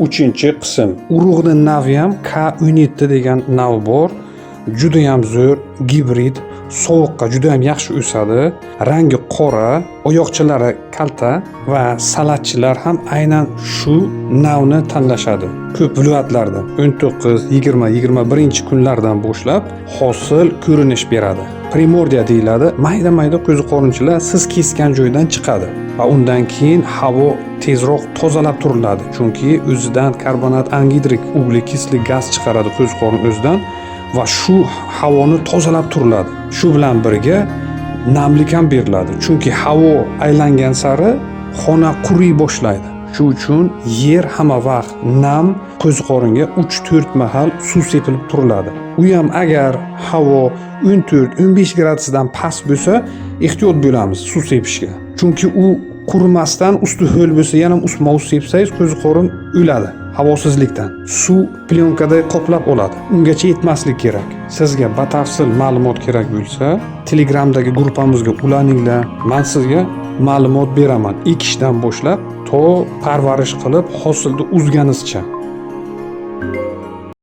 Uchinchi qism. Urug'ni navi ham K17 degan nav bor. Judayam zo'r gibrid, sovuqqa judayam yaxshi o'sadi. Rangi qora, oyoqchalari kalta va salatchilar ham aynan shu navni tanlashadi. Ko'p viloyatlarda 19, 20, 21 kunlardan boshlab hosil ko'rinish beradi. Primordiya deyiladi. Mayda-mayda qo'ziqorinchalar siz kesgan joydan chiqadi va undan keyin havo tezroq tozalab turiladi. Chunki o'zidan karbonat angidrid углекислый gaz chiqaradi qo'ziqorin o'zidan va shu havoni tozalab turiladi. Shu bilan birga namlik ham beriladi. Chunki havo aylangan sari xona quriy boshlaydi. Shu uchun yer hamma vaqt nam, qo'ziqoringa 3-4 mahal suv sepilib turiladi. U ham agar havo 14-15 gradusdan past bo'lsa, ehtiyot bo'lamiz suv sepishga. Chunki u qurimasdan usti ho'l bo'lsa, yana ustma-ust sepsangiz, qo'ziqorin o'ladi havosizlikdan. Suv plyonkaday qoplab oladi. Ungacha yetmaslik kerak. Sizga batafsil ma'lumot kerak bo'lsa, Telegramdagi gruppamizga ulaninglar. Men sizga ma'lumot beraman. Ekishdan boshlab to parvarish qilib hosilni uzganizcha.